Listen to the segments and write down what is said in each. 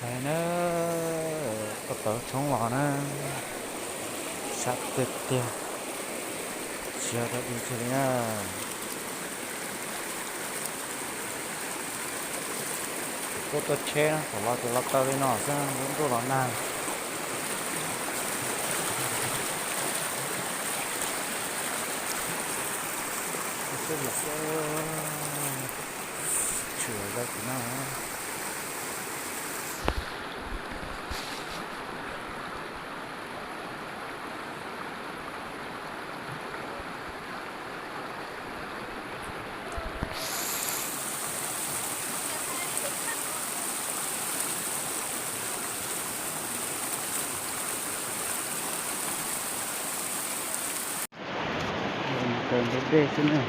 Na, koj tawm tshoob los na, sab tiag tiag, tsis yog dog dig kiag li na. Tuaj tuaj tsheb na, thaum los ces los taw li no xwb, lub ntuj los nag. Tshwm zau tim no. Kaw ntug dej xwb na.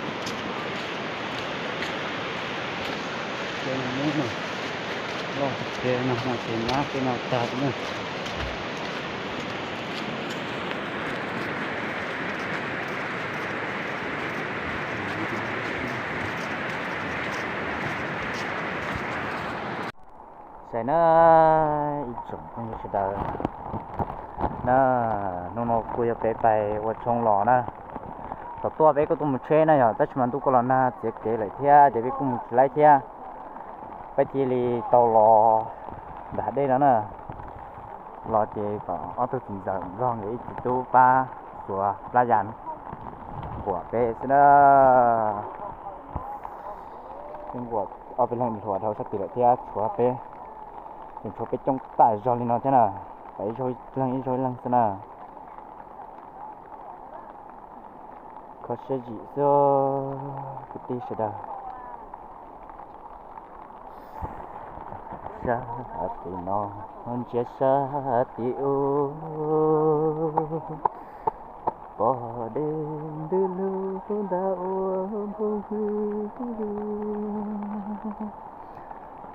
Cov nus no loj tiag tiag no, no ces nab tej no tag na. Saib na, ib tsoom phooj ywg sawv daws na, hnub no kuj yog peb pais ua tshoob los na. Thaum tuaj peb kuj tuaj mus tsheb na yog, tab sis mas ntuj kuj los nag txiav kev lawm thiab ces peb kuj mus tsis laib thiab. Peb thiaj li tau los nram dej no na. Los ces kom ob tug txiv ntxawm nrog nkawd ib txiv tub pab xuav plab yas quam peb xwb na. Peb nquam ob peb leeg hluas dhau sab tid lawm thiab tshuav peb, tseem tshuav peb coob tag zog li no thiab na, pab ib zaug ib leeg ib zaug ib leeg xwb na. Kho siab zim xwb kwv tij sawv daws. Sab tim no ntsiab sab tim ub, pom dej ntws lug nta ua npoo hwj.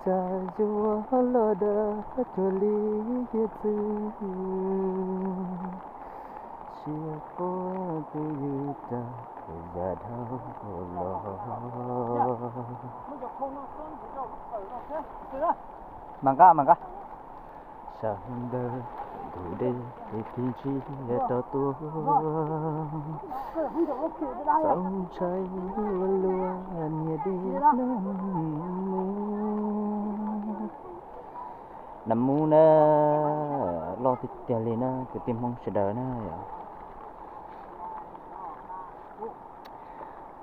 Txaj zuag los dag cuag li hiav txwv, siab quaj twj ywm tag yam dhau los. Mas nqa mas nqa. Sawv ntawd ntug dej ces tig ntsiag rau tuaj, txaus ntshai ua luaj niag dej nag mus. Nag mus na, loj tiag tiag li na kwv tij Hmoob sawv daws na yom.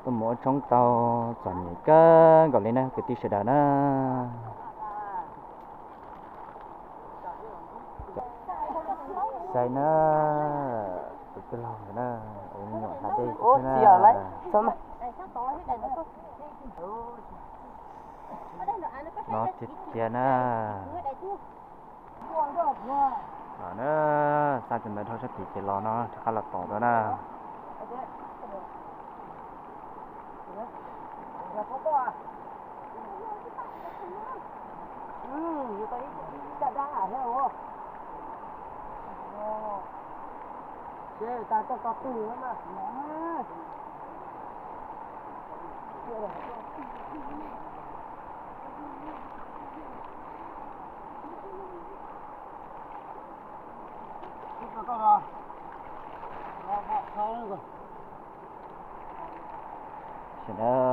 Tuaj mus ua tshoob tau txom nyem kawg nkaus li na kwv tij sawv daws na. Saib na, tus tij laug ntawd na, ua me nyuam hla dej xwb na. No tiag tiag na. Los na, xa cov ntawd dhau sab tid ces los no rov qab los tom dua na. Sawv daws,